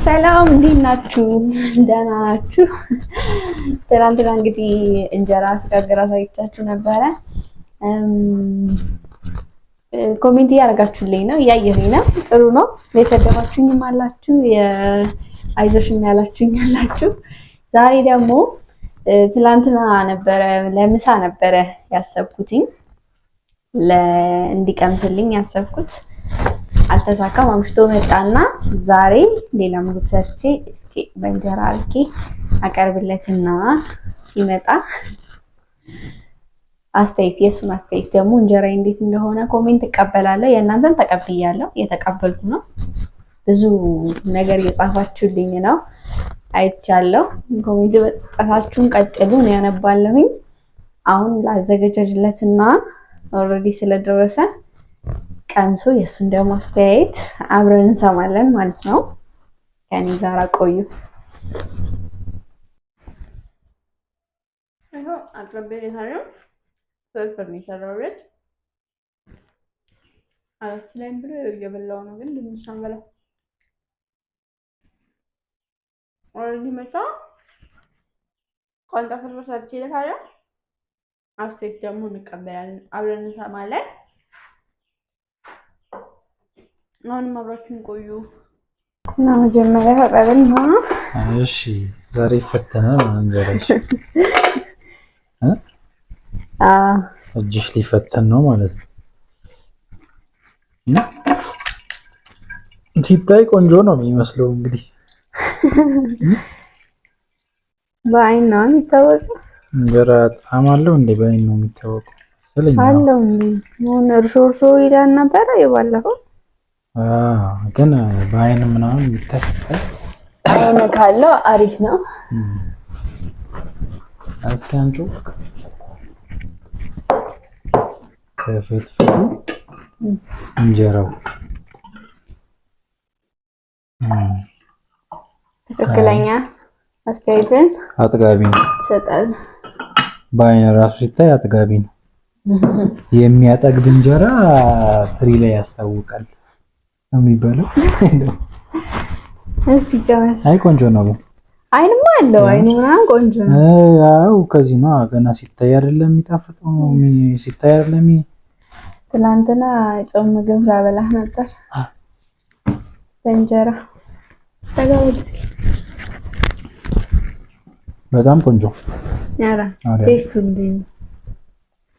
ሰላም እንዴት ናችሁ? ደህና ናችሁ? ትናንትና እንግዲህ እንጀራ ስጋግር አሳይቻችሁ ነበረ። Comment እያደረጋችሁልኝ ነው፣ እያየሁኝ ነው። ጥሩ ነው። የሰደባችሁኝም አላችሁ፣ አይዞሽም ያላችሁኝ አላችሁ። ዛሬ ደግሞ ትላንትና ነበረ ለምሳ ነበረ ያሰብኩትኝ እንዲቀምስልኝ ያሰብኩት አልተሳካም። አምሽቶ መጣና ዛሬ ሌላ ምግብ ሰርቼ እስኪ በእንጀራ አድርጌ አቀርብለትና ሲመጣ አስተያየት የእሱን አስተያየት ደግሞ እንጀራ እንዴት እንደሆነ comment እቀበላለሁ። የእናንተን ተቀብያለሁ፣ እየተቀበልኩ ነው። ብዙ ነገር እየጻፋችሁልኝ ነው፣ አይቻለሁ። Comment መስጠታችሁን ቀጥሉ፣ ነው ያነባለሁኝ። አሁን ላዘገጃጅለትና already ስለደረሰ ቀምሶ የእሱን ደግሞ አስተያየት አብረን እንሰማለን ማለት ነው። ከኔ ጋር ቆዩ። ፍርፍር ነው የሰራሁት። አላስችለኝም ብሎ እየበላሁ ነው፣ ግን ድንች አንበላም። Already መጣ። ቋንጣ ፍርፍር ሰርቼለታለሁ። አስተያየት ደግሞ እንቀበላለን፣ አብረን እንሰማለን። አሁንም አብራችሁን ቆዩ እና መጀመሪያ ተጠብን። እሺ፣ ዛሬ ይፈተናል እንጀራሽ። እጅሽ ሊፈተን ነው ማለት ነው። ሲታይ ቆንጆ ነው የሚመስለው። እንግዲህ በአይን ነው የሚታወቀው። እንጀራ ጣዕም አለው እንዴ? በአይን ነው የሚታወቀው አለው እንዴ? ምን እርሾ እርሾ ይላል ነበረ የባለፈው። ግን በአይን ምናምን የሚታይ አይን ካለው አሪፍ ነው። እስኪ አንቺ ከፍትፍቱ እንጀራው ትክክለኛ አስተያየትን አጥጋቢ ነው ይሰጣል። በአይን ራሱ ሲታይ አጥጋቢ ነው። የሚያጠግብ እንጀራ ትሪ ላይ ያስታውቃል ነው የሚባለው። እስኪ ቀመስ። አይ ቆንጆ ነው። አይንማ አለው አይኑ ምናምን ቆንጆ ነው። ያው ከዚህ ነው ገና ሲታይ አይደለም የሚጣፍጠው፣ ሲታይ አይደለም። ትላንትና ጾም ምግብ ላበላህ ነበር በእንጀራ። በጣም ቆንጆ። ኧረ taste ኡ እንዴት ነው?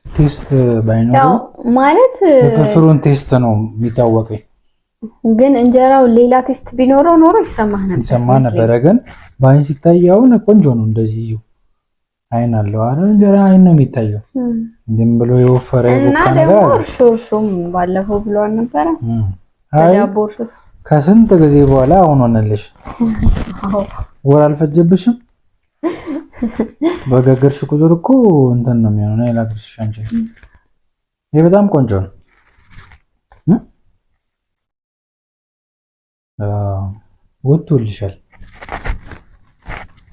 Taste ባይኖረው ማለት የፍርፍሩን taste ነው የሚታወቀኝ። ግን እንጀራው ሌላ taste ቢኖረው ኖሮ ይሰማህ ነበር፣ ይሰማህ ነበረ። ግን በአይን ሲታይ አሁን ቆንጆ ነው። እንደዚህ አይን አለው አይደል? እንጀራ አይን ነው የሚታየው። ዝም ብሎ የወፈረ እና ደግሞ እርሾ እርሾም ባለፈው ብሏል ነበረ። አይ ከስንት ጊዜ በኋላ አሁን ሆነልሽ። ወር አልፈጀብሽም? በጋገርሽ ቁጥር እኮ እንትን ነው የሚሆነው። ላግርሽ አንቺ። ይሄ በጣም ቆንጆ ነው። ወጥቶልሻል።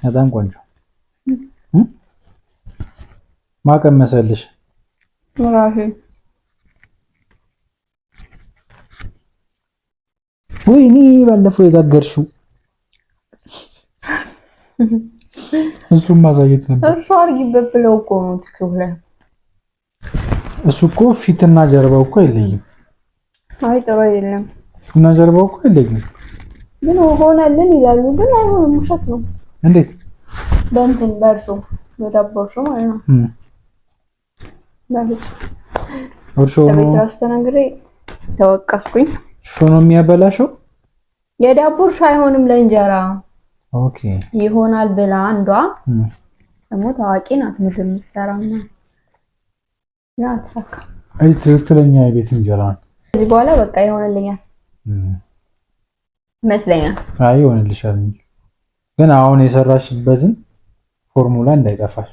በጣም ቆንጆ። ማቀመሰልሽ ራሴ። ወይኔ ባለፈው የጋገርሽው እሱን ማሳየት ነበር። እርሾ አድርጊበት ብለው እኮ ነው ቲክቶክ ላይ። እሱ እኮ ፊትና ጀርባው እኮ አይለይም። አይ ጥሩ አይደለም። ፊትና ጀርባው እኮ አይለይም። ግን ሆነልን ይላሉ፣ ግን አይሆንም። ውሸት ነው። እንዴት? በእንትን በእርሾ በዳቦ እርሾ ማለት ነው። እርሾ ነው ቤት እራሱ ተናግሬ ተወቀስኩኝ። እርሾ ነው የሚያበላሸው። የዳቦ እርሾ አይሆንም ለእንጀራ። Okay ይሆናል ብላ አንዷ ደግሞ ታዋቂ ናት ምግብ የምትሰራ እና አትሳካም። አይ ትክክለኛ የቤት እንጀራ ነው። ከዚህ በኋላ በቃ ይሆንልኛል ይመስለኛል። አይ ይሆንልሻል፣ ግን አሁን የሰራሽበትን ፎርሙላ እንዳይጠፋሽ።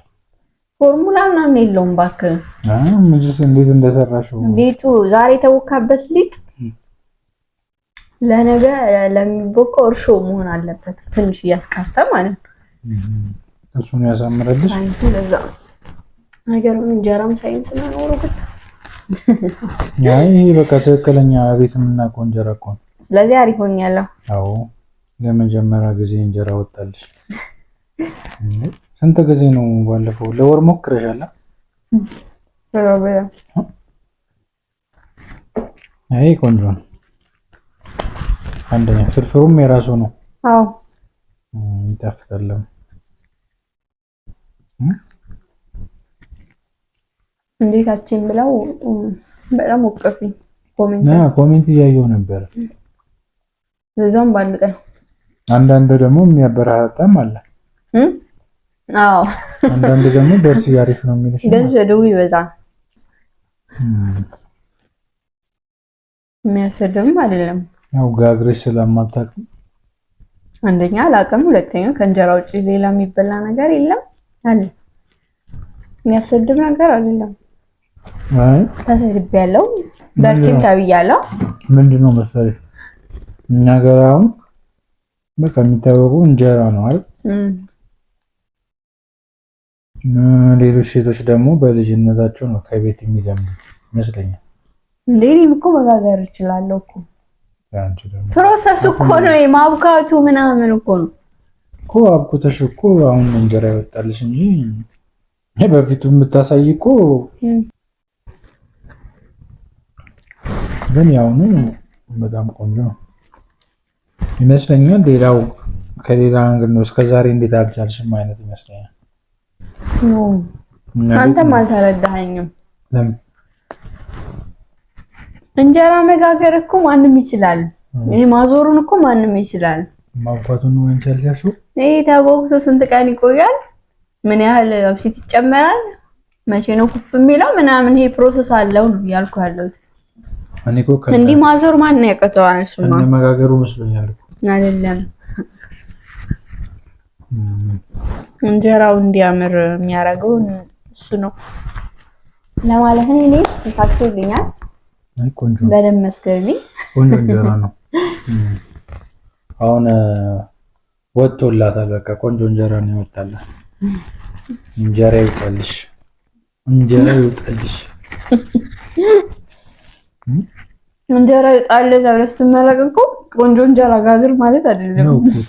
ፎርሙላ ምናምን የለውም እባክህ። አይ ምንስ እንዴት እንደሰራሽው ሊጡ ዛሬ የተቦካበት ሊጥ ለነገ ለሚቦካው እርሾ መሆን አለበት። ትንሽ እያስቃተ ማለት ነው። እሱን ያሳምረልሽ። ሳይንሱ ለዛ ነገር እንጀራም ሳይንስ መኖሩ ግን አይ በቃ ትክክለኛ ቤት የምናውቀው እንጀራ እኮ ነው። ስለዚህ አሪፍ ሆኛለሁ። አዎ ለመጀመሪያ ጊዜ እንጀራ ወጣልሽ። ስንት ጊዜ ነው? ባለፈው ለወር ሞክረሻል? አይ ቆንጆ ነው። አንደኛ ፍርፍሩም የራሱ ነው። አዎ ይጣፍጣል። እንዴታችን ብለው በጣም ወቀሱኝ። comment comment እያየሁ ነበር። ለዛውም በአንድ ቀን። አንዳንድ ደግሞ የሚያበረታታም አለ። አዎ አንዳንድ ደግሞ በርሲ አሪፍ ነው የሚልሽ፣ ግን ስድቡ ይበዛል። የሚያሰድብም አይደለም። ያው ጋግሬሽ ስለማታውቂ አንደኛ አላውቅም፣ ሁለተኛ ከእንጀራ ውጭ ሌላ የሚበላ ነገር የለም አለ። የሚያሰድብ ነገር አይደለም። አይ ተሰድቤያለሁ፣ በርቺም ተብያለሁ። ምንድን ነው መሰለሽ እኛ ጋር አሁን በቃ የሚታወቀው እንጀራ ነው አይደል? ሌሎች ሴቶች ደግሞ በልጅነታቸው ነው ከቤት የሚለምዱት ይመስለኛል። እንዴ እኔም እኮ መጋገር እችላለሁ እኮ። process ኡ እኮ ነው የማብካቱ ምናምን እኮ ነው እኮ። አብኩተሽ እኮ አሁን እንጀራ ይወጣልሽ እንጂ በፊቱ የምታሳይ እኮ። ግን ያሁኑ በጣም ቆንጆ ነው ይመስለኛል። ሌላው ከሌላ angle ነው እስከዛሬ እንዴት አልቻልሽም አይነት ይመስለኛል። አንተም አልተረዳኸኝም። ለምን? እንጀራ መጋገር እኮ ማንም ይችላል። ይሄ ማዞሩን እኮ ማንም ይችላል። ማብኳቱን ነው አንቺ ያልሻሽው? ይሄ ተቦክቶ ስንት ቀን ይቆያል? ምን ያህል አብሲት ይጨመራል? መቼ ነው ኩፍ የሚለው ምናምን፣ ይሄ process አለው ነው እያልኩ ያለሁት። እኔ እኮ እንዲህ ማዞር ማን ያቀተዋል? እሱማ እነ መጋገሩ መስሎኛል እኮ። አይደለም፣ እንጀራው እንዲያምር የሚያደርገው እሱ ነው ለማለት ነው። እኔ ተሳክቶልኛል። አይ ቆንጆ በደንብ መስገቢ ቆንጆ እንጀራ ነው። አሁን ወጥቶላታል። በቃ ቆንጆ እንጀራ ነው ይወጣላል። እንጀራ ይውጣልሽ፣ እንጀራ ይውጣልሽ፣ እንጀራ ይውጣልህ ተብለህ ስትመረቅ እኮ ቆንጆ እንጀራ ጋግር ማለት አይደለም። ነው እኮ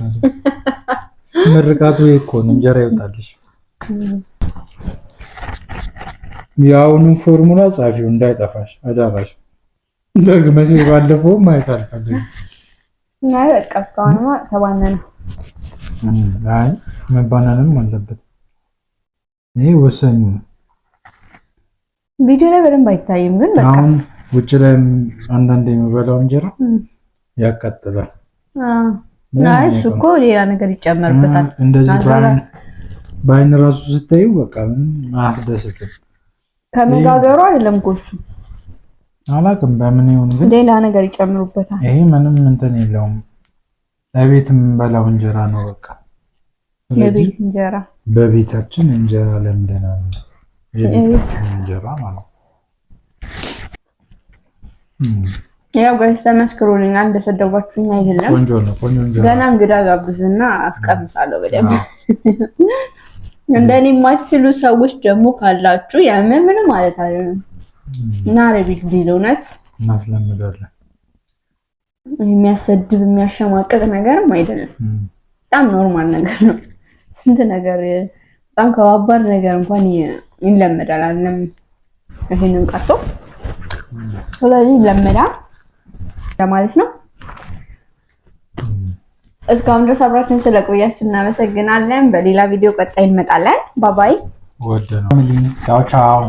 ምርቃቱ እኮ ነው። እንጀራ ይውጣልሽ። የአሁኑን ፎርሙላ ጻፊው እንዳይጠፋሽ አዳራሽ። ደግመሽ ባለፈው ማየት አልፈልግም። አይ በቃ እስካሁንማ ተባነነ። አይ መባነንም አለበት። ይሄ ወሳኝ ነው። ቪዲዮ ላይ በደንብ አይታይም፣ ግን በቃ አሁን ውጭ ላይ አንዳንድ የሚበላው እንጀራ ያቃጥላል። አይ እሱ እኮ ሌላ ነገር ይጨመርበታል። እንደዚህ በአይን ራሱ ስታዩ በቃ ምንም አያስደስትም። ከመጋገሩ አይደለም እኮ እሱ አላውቅም በምን ይሁን ግን ሌላ ነገር ይጨምሩበታል። ይሄ ምንም እንትን የለውም። ለቤት የምንበላው እንጀራ ነው በቃ። የቤት እንጀራ በቤታችን እንጀራ ለምደናል። የቤታችን እንጀራ ማለት ነው። ያው guys ተመስክሮልኛል። እንደሰደባችሁኝ አይደለም። ቆንጆ ነው፣ ቆንጆ እንጀራ። ገና እንግዳ ጋብዝና አስቀምጣለሁ በደንብ። እንደኔ የማትችሉ ሰዎች ደግሞ ካላችሁ ያምን ምንም ማለት አይደለም እና big deal እውነት እናስለምዳለን። የሚያሰድብ የሚያሸማቅቅ ነገርም አይደለም። በጣም normal ነገር ነው። ስንት ነገር በጣም ከባባድ ነገር እንኳን ይለመዳል። አይደለም ይሄንን ቀርቶ፣ ስለዚህ ይለመዳል ለማለት ነው። እስካሁን ድረስ አብራችሁን ስለቆያችሁ እናመሰግናለን። በሌላ ቪዲዮ ቀጣይ እንመጣለን። bye bye። ወደ ነው። ቻው ቻው።